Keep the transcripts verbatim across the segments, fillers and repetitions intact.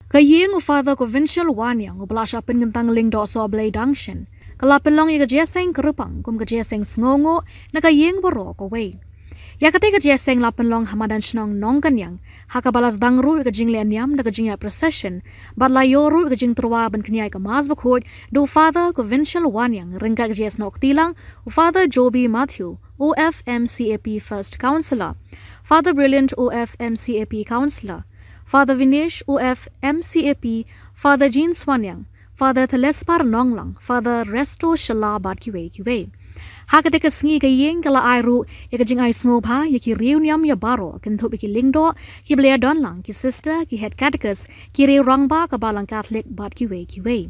Ka ïing u Father Conventional Waniang, uba la shah pynkyntang lyngdoh sohblei dang shen, ka la pynlong ïa ka jingïaseng kyrpang kum ka jingïaseng sngewnguh na ka ïing baroh kawei. Ïa katei ka jingïaseng la pynlong ha madan shnong Nongkyniang, ha kaba la sdang ruh ïa ka jingleh niam da ka jingïaid procession, bad la ïoh ruh ïa ka jingtyrwa ban kñia ïa ka Mass Bakhuid da u Father Conventional Waniang, ryngkat ka jingïasnoh kti lang u Father Joby Matthew, O F M C A P First Counselor, Father Brilliant, O F M C A P Counselor, Father Vinesh, O F M C A P, Father Jean Swaniang, Father Thelespar Nonglang, Father Resto Shala bad kiwei kiwei. Ha katei ka sngi ka ïing ka la ai ruh ïa ka jingai sngewbha ïa ki riewniam ïa baroh, kynthup ïa ki lyngdoh, ki ba la ïadon lang, ki sister, ki head catechist, ki riew rangbah ka Balang Katholik bad kiwei kiwei.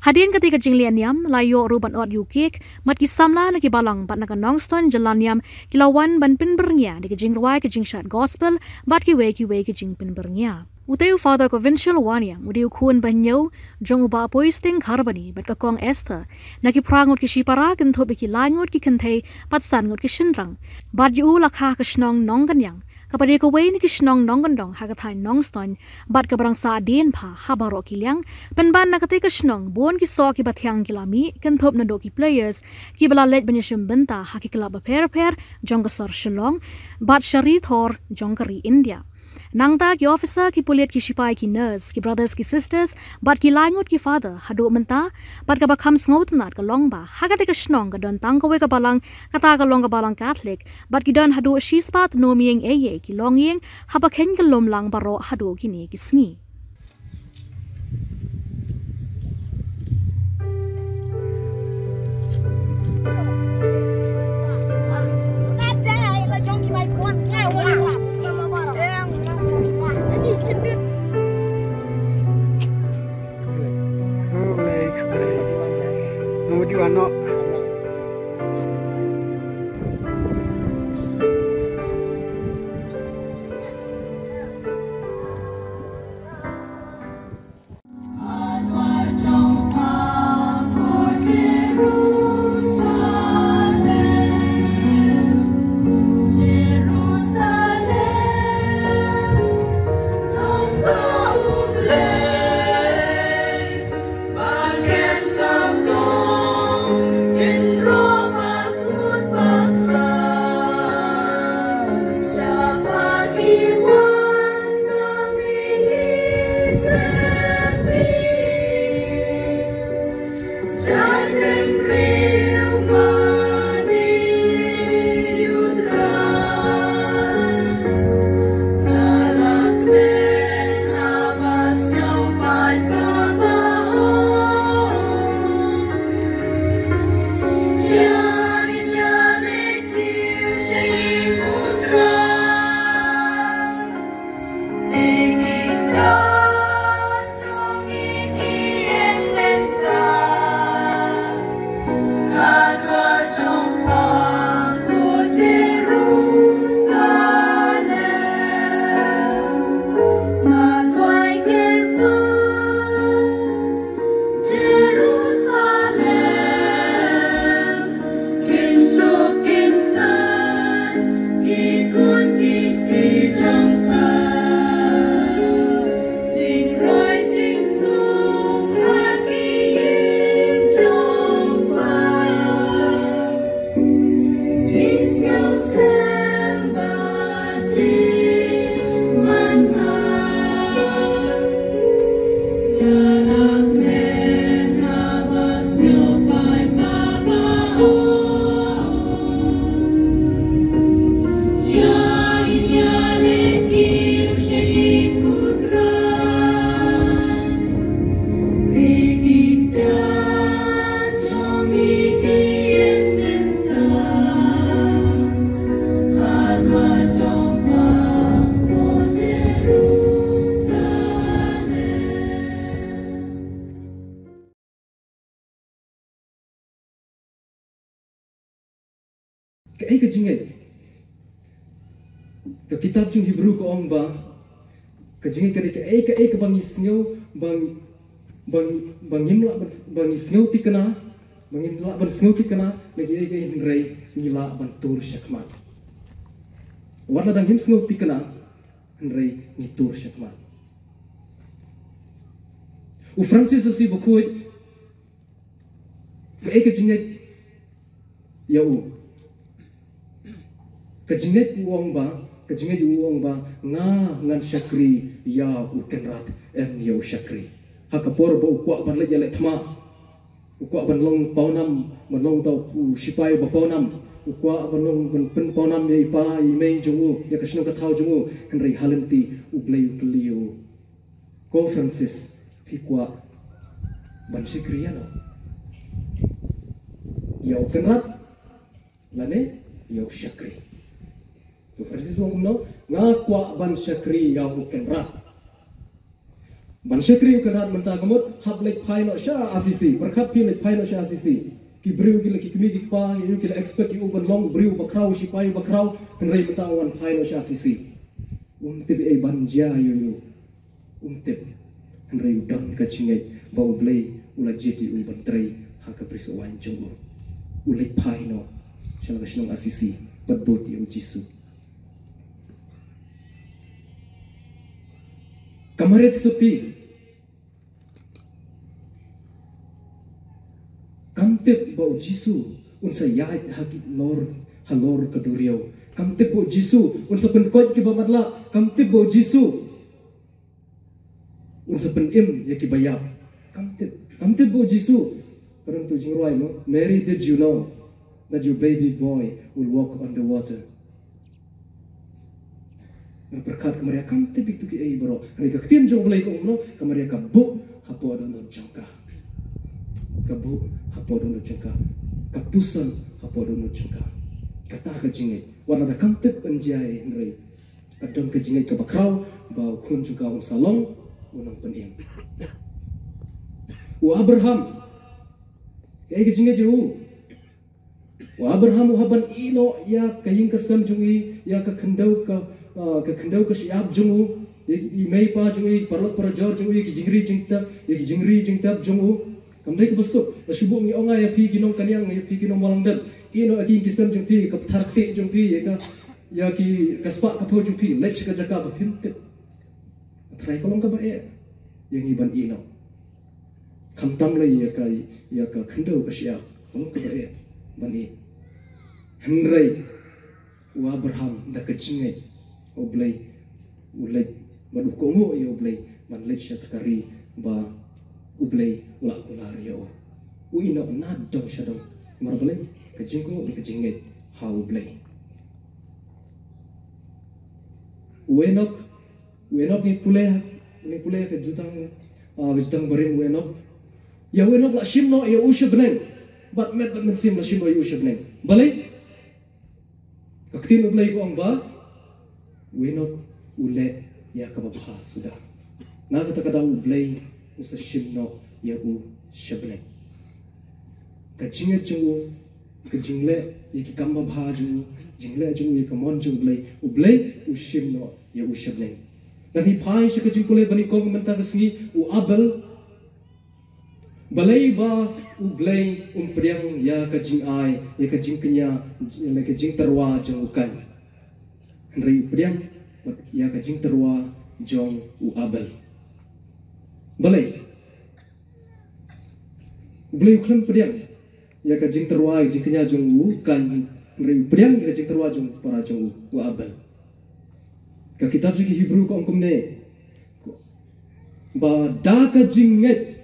Hadien katei ka jingleh niam, la ïoh ruh ban ot ïa u kek, bad ki samla na ki balang bad na ka Nongstoiñ jylla niam ki la wan ban pynbyrngia da ka jingrwai ka jingshad gospel bad kiwei kiwei ka jingpynbyrngia. Utei u Father Conventional Waniang u dei u khun ba hynñiew jong u Bah Poisting Kharbani bad ka Kong Esther, na ki phra ngut ki shipara, kynthup ïa ki lai ngut ki kynthei bad san ngut ki shynrang. Bad ïa u la kha ka shnong Nongkyniang, kaba dei kawei na ki shnong nongkyndong ha ka thaiñ Nongstoiñ, bad kaba dang sah dien bha ha baroh ki liang, pynban na katei ka shnong bun ki soh ki bathiang ki la mih, kynthup naduh ki players ki ba la leit ban ïashim bynta ha ki club bapher bapher jong ka sor Shillong bad sha ri thor jong ka ri India. Nangta ki officer, ki pulit, ki shipai, ki nurse, ki brothers, ki sisters, bad ki lai ngut ki father haduh mynta, bad kaba kham sngewtynnat ka long ba ha katei ka shnong ka don tang kawei ka balang, kata ka long ka Balang Katholik, bad ki don haduh shispah tnum ïing ei ei ki longïing, haba khein ka lum lang baroh haduh kine ki sngi. Kaei ka jingngeit? Ka kitab jong Hebru ka ong ba ka jingngeit ka dei kaei kaei kaba ngi sngew, ba, ba, ba ngim lah ban, ba ngi sngew thikna, ba ngim lah ban sngew thikna na kiei kiei, hynrei ngi lah ban tur shakhmat. Wat la dang ngim sngew thikna, hynrei ngi tur shakhmat. U Francis Assisi bakhuid, kaei ka jingngeit ïa u? Ka jingngeit u ong ba, ka jingngeit u ong ba, nga ngan shakri ïa u Kynrad, em ïa u shakri. Ha ka por ba u kwah ban leit ïaleh thma, u kwah ban long pawnam, ban long uta u sipai ba pawnam, u kwah ban long, ban pynpawnam ïa i pa i mei jong u, ïa ka shnong ka thaw jong u, hynrei ha lynti U Blei u kylli ïa u, ko Francis, phi kwah ban shakri ïa no? Ïa u Kynrad lane ïa u shakri? To Francis u ong kumno? Nga kwah ban shakri ïa u Kynrad. Ban shakri ïa u Kynrad mynta ka mut, hap leit phai noh sha Assisi. Pyrkhat phi, leit phai noh sha Assisi. Ki briew ki la, ki kmie ki kpa ïa u ki la expect ïa u ban long briew bakhraw, sipai bakhraw, hynrei mynta u wan phai noh sha Assisi. Um tip ei ban jia ïa u. Um tip. Hynrei u don ka jingngeit ba U Blei u la jied ïa u ban trei ha ka brisket waiñ jong u. U leit phai noh sha la ka shnong Assisi bad bud ïa u Jisu. Ka Mariet Suti kam tip ba u Jisu un sa ïaid ha ki lor, halor ka duriaw. Kam tip ba u Jisu un sa pynkoit kiba matlah. Kam tip ba u Jisu un sa pynim ïa kiba ïap. Kam tip, kam tip ba u Jisu. Ka don tu jingrwai mo, Mary, did you know that your baby boy will walk on the water? Nga pyrkhat ka Maria kam tip ïa kitu kiei baroh. Hynrei ka ktien jong U Blei ka ong kumno, ka Maria ka buh hapoh dohnud jong ka. Ka buh hapoh dohnud jong ka. Ka puson hapoh dohnud jong ka. Kata ka jingngeit. Wat lada kam tip ban jia ei hynrei ka don ka jingngeit kaba khraw ba u khun jong ka un sa long u nongpynim. U Abraham, kaei ka jingngeit jong u? U Abraham u hap ban ïeh noh ïa ka ïing ka sem jong i, ïa ka khyndew ka, ah, ka khyndew ka shyiap jong u, ïa i mei pa jong i, paralok parajor jong u, ïa ki jingri jingtep, ïa ki jingri jingtep jong u. Kam dei kaba suk. Lada shu buh ngi ong ïa phi ki nongkynnoh, ïa phi ki nongmlong dep, ïeh noh ïa ki ïing ki sem jong phi, ka pthar ktieh jong phi, ïa ka, ïa ki, ka spah ka phew jong phi, leit sha ka jaka ba phim tip. Trai, ka long kaba eh ïa ngi ban ïeh noh. Khamtam lei ïa ka, ïa ka khyndew ka shyiap, ka long kaba eh ban ïeh. Hynrei u Abraham da ka jingngeit, U Blei u leit, bad u kohnguh ïa U Blei ban leit sha kata ka ri ba U Blei u la kular ïa u. U ïeh noh na dong sha dong. Namar balei? Ka jingkohnguh bad ka jingngeit ha U Blei. U Enok, u Enok ngi pule, ngi pule ka jutang, ah, ka jutang barim u Enok. Ïa u Enok la shim noh ïa u sha bneng. Bad met bad mynsiem la shim noh ïa u sha bneng. Balei? Ka ktien U Blei ka ong ba u Enok u leh ïa kaba bha suda. Na kata ka daw U Blei u sa shim noh ïa u sha bneng. Ka jingngeit jong u, ka jingleh ïa ki kam babha jong u, jingleh jong u ïa ka mon jong U Blei, U Blei u shim noh ïa u sha bneng. Ngan phai sha ka jingpule ba nyngkong mynta ka sngi, u Abel. Balei ba U Blei um pdiang ïa ka jingai, ïa ka jingkñia, ïa ka jingtyrwa jong u Kain? Hynrei u pdiang ïa ka jingtyrwa jong u Abel. Balei? U Blei u khlem pdiang ïa ka jingtyrwa, ïa ka jingkñia jong u Kain, hynrei u pdiang ïa ka jingtyrwa jong u para jong u, u Abel. Ka kitab jong ki Hebru ka ong kumne, ba da ka jingngeit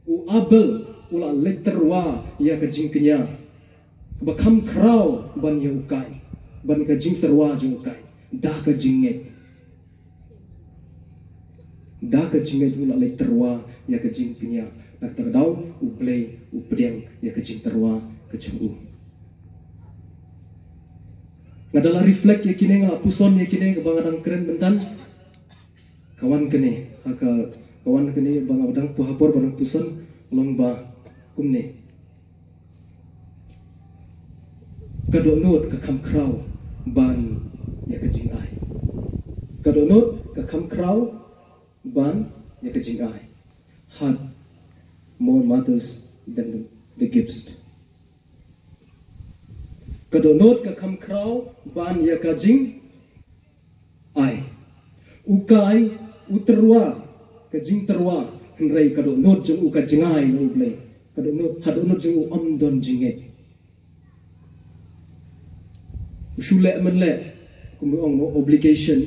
u Abel u la leit tyrwa ïa ka jingkñia kaba kham khraw ban ïa u Kain, ban ka jingtyrwa jong u Kain. Da ka jingngeit. Da ka jingngeit u la leit tyrwa ïa ka jingkñia. Na kata ka daw U Blei u pdiang ïa ka jingtyrwa ka jong u. Nga da la reflect ïa kine, nga la puson ïa kine kaba nga dang kren mynta. Ka wan kane, ha ka, ka wan kane ba nga dang pu ha por ba dang puson, long ba kumne. Ka dohnud ka kham khraw ban ïa ka jingai. Ka dohnud ka kham khraw ban ïa ka jingai. Heart more matters than the, the gifts. Ka dohnud ka kham khraw ban ïa ka jing ai. U Kain u tyrwa ka jingtyrwa, Hynrei ka dohnud jong u ka jngai na U Blei. Ka dohnud, ha dohnud jong u ym don jingngeit. U shu leh mynleh, kum u ong, obligation,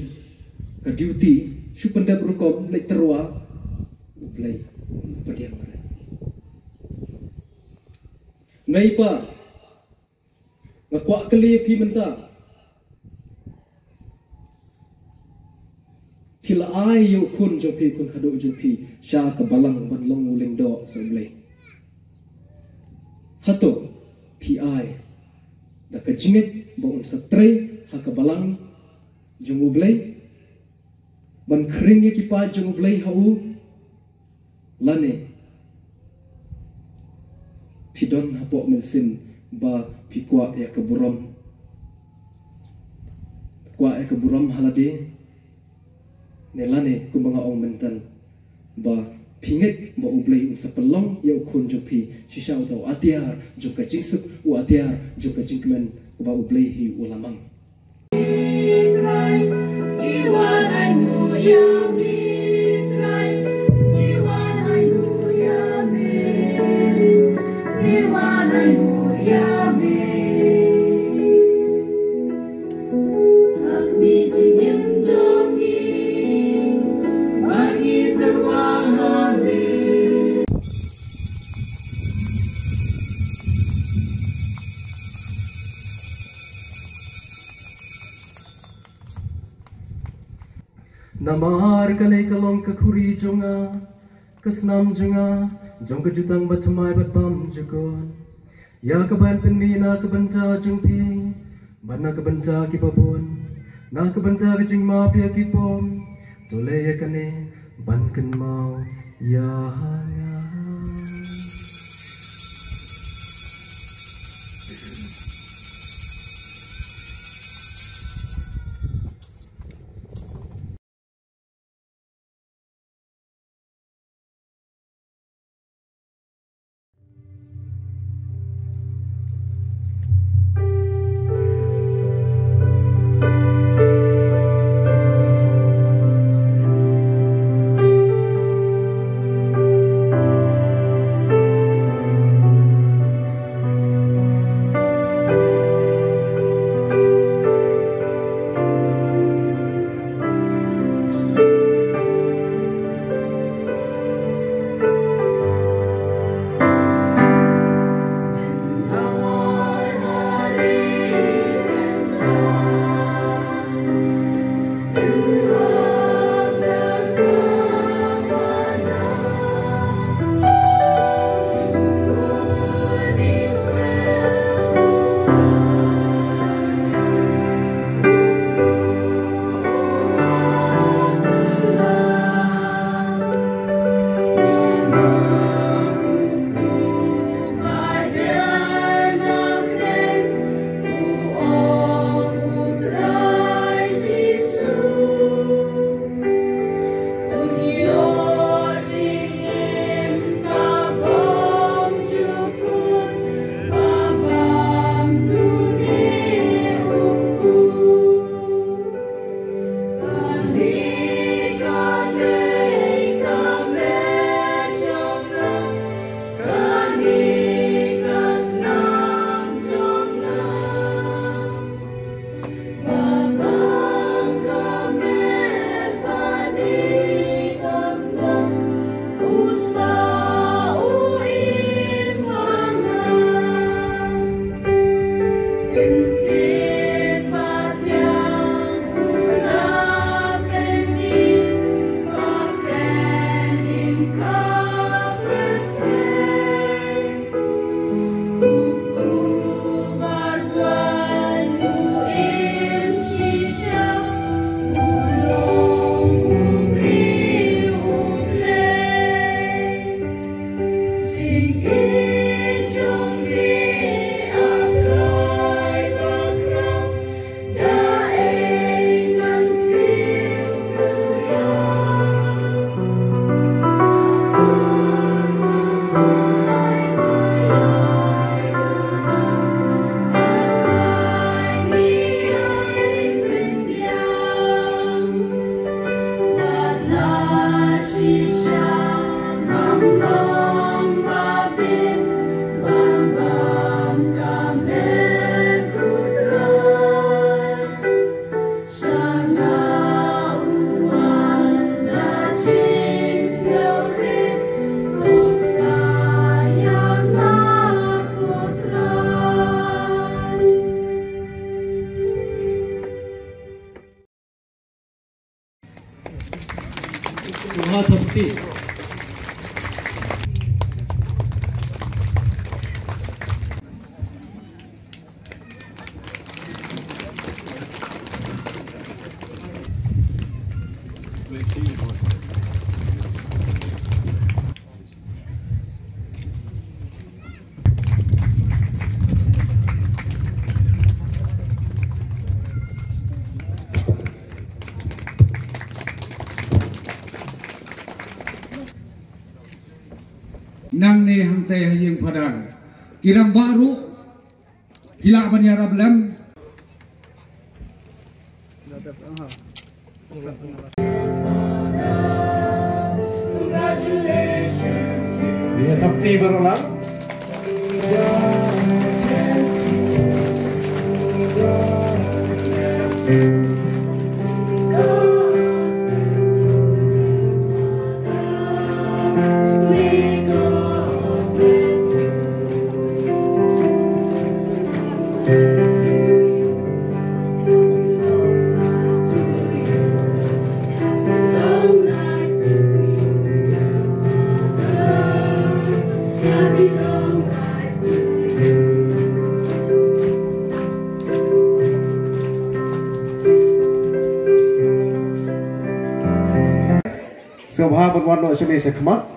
ka duty, shu pyndep rukom, leit tyrwa, U Blei, pdiang mareh. Nai pa, nga kwah kylli ïa phi mynta. Phi la ai ïa u khun jong phi, u khun khyrdop jong phi, sha ka balang ban long u lyngdoh sa U Blei. Hato phi ai da ka jingngeit ba un sa trei ha ka balang jong U Blei, ban khring ïa ki paid jong U Blei ha u? Lane phi don hapoh mynsiem ba phi kwah ïa ka burom, kwah ïa ka burom ha lade? Ne lane kumba nga ong mynta, ba phi ngeit ba U Blei un sa pynlong ïa u khun jong phi shisha uta u atiar jong ka jingsuk, u atiar jong ka jingkmen, ba U Blei hi u la mang. Namar kane ka long ka khuri jong nga, ka snam jong nga, jong ka jutang bathymmai bad bymjukut. Ïa kaban pynmih na ka bynta jong phi bad na ka bynta kiba bun, na ka bynta ka jingmap ïa ki pop. To leh ïa kane ban kynmaw ïa nga. Nangne hangtei ha ïing Phadar. Ki rangbah ruh ki lah ban ïarap lem. Ïa, thap ti baroh lang. Sngewbha ban wan noh sha me sha khmat.